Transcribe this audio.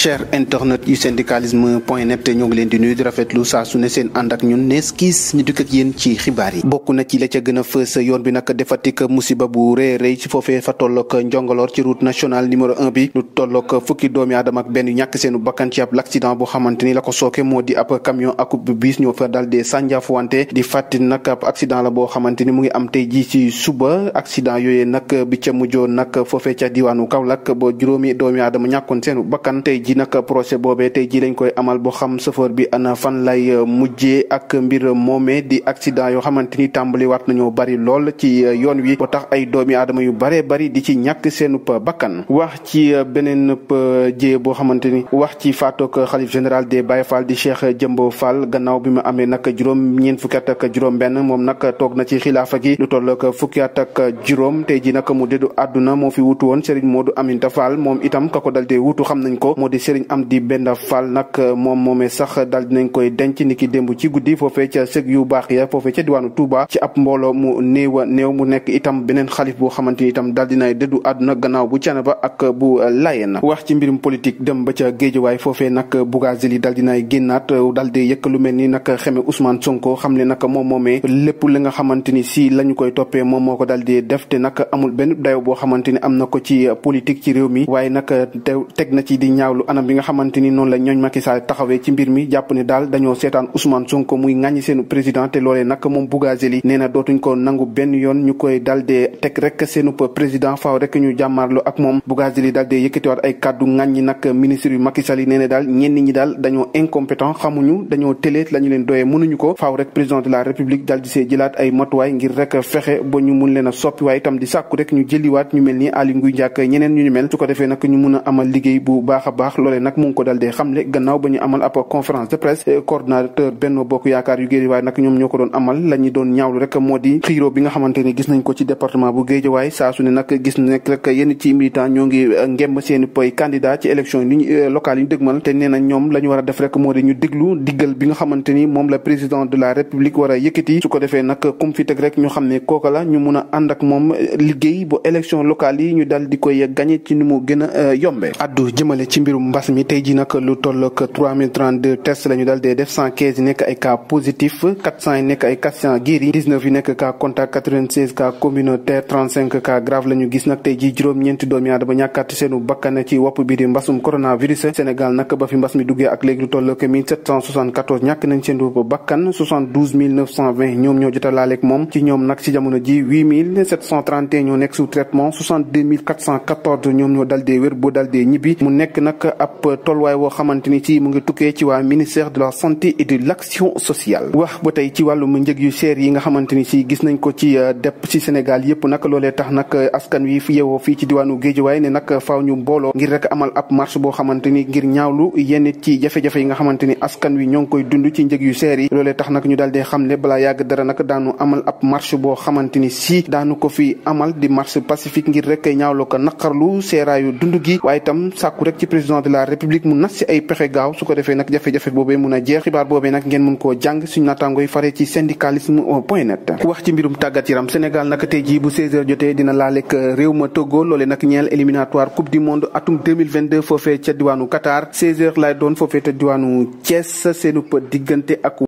cher internet yu syndicalisme point net ñoo ngi leen di nuyu di rafetlu saa su ne seen ànd ak ñun nees kiis ñu dikk ak yéen ci xibaar yi. bokk na ci la ca gën a fës yoon bi nag defatik musiba bu rëy ci foofee fa tolloog njongoloor ci route nationale numéro 1 bi lu tolloog fukki doomi aadama ak benn ñàkk seenu bakkan ci ab l'accident boo xamante ni la ko sooke moo di ab camion ak bis ñoo fa dal dee sànjaafuwante di fàttali nag ab accident la boo xamante ni mu ngi am tey jii ci suba accident yooyee nag bi ca mujjoon nag foofee ca diwaanu Kaolack ba juróomi doomi aadama ñàkkoon seenu bakkan tey ji nag procès boobee tey ji lañ koy amal boo xam chauffeur bi ana fan lay mujjee ak mbir moomee di accident yoo xamante ni tàmbaliwaat nañoo bari lool ci yoon wi ba tax ay doomi aadama yu baree bari di ci ñàkk seenub bakkan wax ci beneen jéye boo xamante ni wax ci faatoog xalif général des Baye Fall di Cheikh Jëmbo Fall gannaaw bi mu amee nag ñeent fukki at ak juróom benn moom nag toog na ci xilaafa gi lu toll ak fukki at ak juróom tey ji nag mu déddu àdduna moo fi wutu woon Serigne Modou Aminta Fall moom itam ka ko dal dee wutu xam nañ ko moo di Serigne Amdi Benda Fall nag moom moomee sax dal dinañ koy denc niki démb ci guddi foofee ca sëg yu baax ya foofee ca diwaanu Touba ci ab mbooloo mu néew mu nekk itam beneen xalif boo xamante ni itam dal dinay dëddu àdduna gannaaw bu Thiénaba ak bu Layeen wax ci mbirum politique dem ba ca Géejawaay foofee nag Bougazelli dal dinay génnaat dal di yëkk lu mel ni nag xeme Ousmane Sonko xam ne nag moom moomee lépp li nga xamante ni si lañu koy toppee moom moo ko dal di def te nag amul benn dayo boo xamante ni am na ko ci politique ci réew mi waaye nag teg na ci di ñaawlu anam bi nga xamante ni noonu la ñooñ Macky Sall taxawee ci mbir mi jàpp ne daal dañoo seetaan Ousmane Sonko muy ŋàññi seenu président te loolee nag moom Bougazelli nee na dootuñ ko nangu benn yoon ñu koy dal dee teg rek seenu président faaw rek ñu jàmmaarlu ak moom Bougazelli dal dee yëkkatiwaat ay kàddu ŋàññi nag ministre yu Macky Sall yi nee na daal ñenn ñi daal dañoo incompétent xamuñu dañoo télé la ñu leen doyee mënuñu ko faaw rek président de la république dal di see jëlaat ay matuwaay ngir rek fexe ba ñu mun leen a soppi waaye itam di sàkku rek ñu jëliwaat ñu mel ni Aly Ngouille Ndiaye ak ñeneen ñu mel su ko defee nag ñu mun a amal liggéey bu baax a baax loolee nag mu ngi ko dal dee xamle gannaaw ba ñu amal ab conférence de presse coordonnateur Benno Bokk Yaakaar yu Guédiawaye nag ñoom ñoo ko doon amal la ñu doon ñaawlu rek moo di xiiroo bi nga xamante ni gis nañ ko ci département bu Guédiawaye saa su ne nag gis nekk rek yenn ci militant ñoo ngi ngemb seeni poy candidat ci élection yi locales yi ñu dëgmal te nee na ñoom la ñu war a def rek moo di ñu déglu diggal bi nga xamante ni moom la président de la république war a yëkkati su ko defee nag kum fi teg rek ñu xam ne kooka la ñu mun a ànd ak moom liggéey bu élection locale yi ñu dal di koy gagné ci ni mu gën a yombe addu jëmale ci mbirum mbas mi tey ji nag lu toll ak 3032 tests la ñu dal dee def 115 yi nekk ay cas positif 400 yi nekk ay patients guéris 19 yi nekk cas contact 96 cas communautaire 35 cas grave la ñu gis nag tey ji juróom-ñeenti doomi aadama ñàkkaat seenu bakkan ci wopp bi di mbasum coronavirus Sénégal nag ba fi mbas mi duggee ak léegi lu toll ak 1774 ñàkk nañ seen bakkan 72920 ñoom ñoo jot a laaleeg moom ci ñoom nag ci jamono ji 8731 ñoo nekk sous traitement 62414 ñoom ñoo dal dee wér boo dal dee ñibbi mu nekk nag ab tolluwaay woo xamante ni ci mu ngi tukkee ci waa ministère de la santé et de l'action sociale wax ba tey ci wàllum njëg yu cher yi nga xamante ni si gis nañ ko ci depp ci Sénégal yëpp nag loolee tax nag askan wi fi yeewoo fii ci diwaanu Guédiawaye ne nag faaw ñu mbooloo ngir rek amal ab marche boo xamante ni ngir ñaawlu yenn ci jafe-jafe yi nga xamante ni askan wi ñoo ngi koy dund ci njëg yu cher yi loolee tax nag ñu daal dee xam ne balaa yàgg dara nag daanu amal ab marche boo xamante ni si daanu ko fi amal di marche pacifique ngir rek ñaawlu ko naqarlu seeraayu dund gi waaye itam sàkku rek ci président de la république mu nas si ay pexe gaaw su ko defee nag jafe-jafe boobee mun a jeex xibaar boobee nag ngeen mun koo jàng suñu naataango yi fare ci syndicalisme point net wax ci mbirum tàggat yaram Sénégal nag tey jii bu 16h jotee dina laalek réew ma Togo loole nag ñeel éliminatoire coupe du monde atum 2022 foofee ca diwaanu Qatar 16h lay doon foofee ca diwaanu Thiès seenu diggante ak